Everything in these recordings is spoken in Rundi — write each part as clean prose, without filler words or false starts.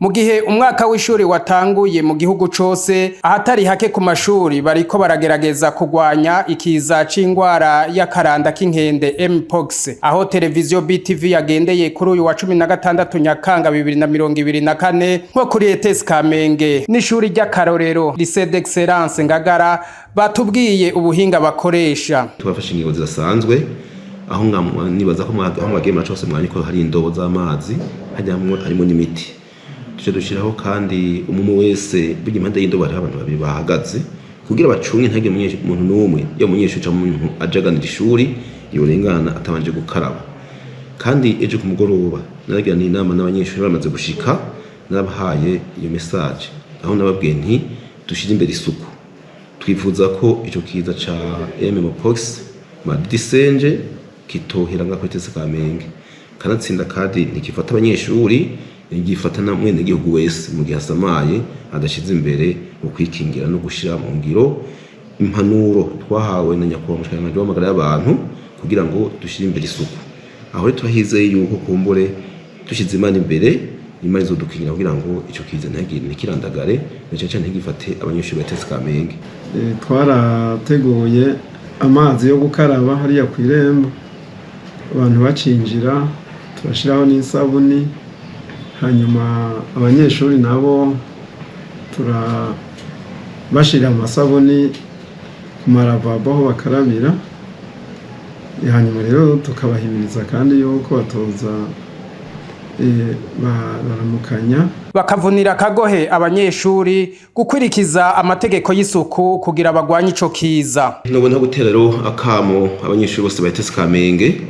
Mu gihe umwaka w'ishuri watanguye mu gihugu cose, ahatari hake ku mashuri bariko baragerageza kugwanya ikiza c'ingwara y'akaranda k'inkende, Mpox. Aho televiziyo BTV yagendeye kuri uyu wa 16 Nyakanga 2024, nko kuri ETS Kamenge n'ishuri ry'akarorero Lycée d'Excellence Ngagara, batubwiye ubuhinga bakoresha. Tubafashe ingingo zidasanzwe, aho nibaza ko aho mwagiye muraca hose mwanya ko hari indobo z'amazi hajyamwo harimo n'imiti. Tuje dushyiraho kandi umwe wese burya impande y'indobo hariho abantu babiri bahagaze kugira bacunge ntagire umuntu n'umwe, iyo umunyeshuri cyangwa umuntu aje aganira ishuri yorengana atabanje gukaraba. Kandi ejo ku mugoroba naragira n'inama n'abanyeshuri bamaze gushika, narabahaye iyo message aho nababwiye nti: "Dushyire imbere isuku, twifuza ko ico kiza ca Mpox, maladie singe, kitohera nga kuri ETS Kamenge." Kanatsinda kandi ntikifata abanyeshuri, gifata na mwene gihugu wese mu gihe asamaye adashize imbere mu kwikingira no gushira mu ngiro impanuro twahawe na nyakubahwa umushikiranganji w'amagara y'abantu kugira ngo dushire imbere isuku. Aho rero turahizeye yuko kumbure dushize Imana imbere, Imana izodukingira kugira ngo ico kiza ntikirandagare, na cane cane ntigifate abanyeshuri ba ETS Kamenge. Twarateguye amazi yo gukaraba hariya ku irembo abantu bacinjira, turashyiraho n'isabuni. Hanyuma abanyeshuri nabo turabashira amasabuni ku maravabo aho bakarabira. Hanyuma rero tukabahimiriza kandi yuko batoza bararamukanya. Bakavunira akagohe abanyeshuri gukwirikiza amategeko y'isuku kugira bagwanye ico kiza. Nubona gutera rero akamo abanyeshuri bose ba ETS Kamenge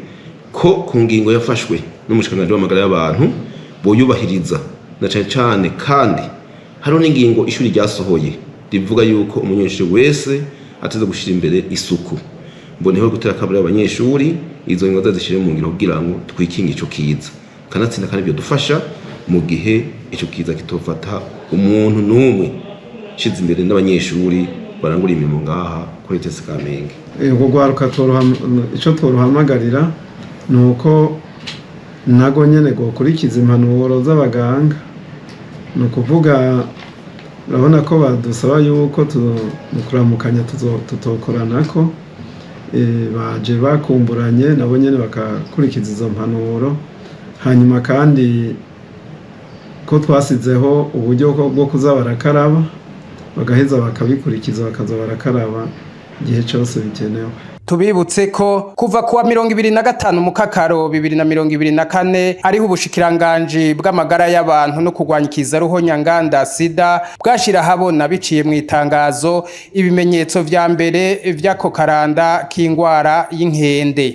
ko ku ngingo yafashwe n'umushikiranganji w'amagara y'abantu boyubahiriza, na cane cane kandi hariho n'ingingo ishuri ryasohoye rivuga yuko umunyeshuri wese ateza gushira imbere isuku. Mboneho gutera akamo abanyeshuri, izo ngingo zazishire mu ngiro kugira ngo twikinge ico kiza. Kanatsinda kandi dufasha mu gihe ico kiza kitofata umuntu n'umwe, shize imbere n'abanyeshuri barangura imirimo ngaha kuri ETS Kamenge. Urwo rwaruka ico tworuhamagarira ni uko nago nyene gokurikiza impanuro z'abaganga. Ni ukuvuga, urabona ko badusaba yuko mu kuramukanya tutokoranako, baje bakumburanye, nabo nyene bakakurikiza izo mpanuro. Hanyuma kandi ko twasizeho uburyo bwo kuza barakaraba, bagaheza bakabikurikiza, bakaza barakaraba igihe cose bikenewe. Tubibutse ko kuva kuwa 25 Mukakaro 2024 ariho ubushikiranganji bw'amagara y'abantu no kurwanya ikiza ruhonyanganda sida bwashira habona biciye mu itangazo ibimenyetso vya mbere vy'ako karanda k'ingwara y'inkende.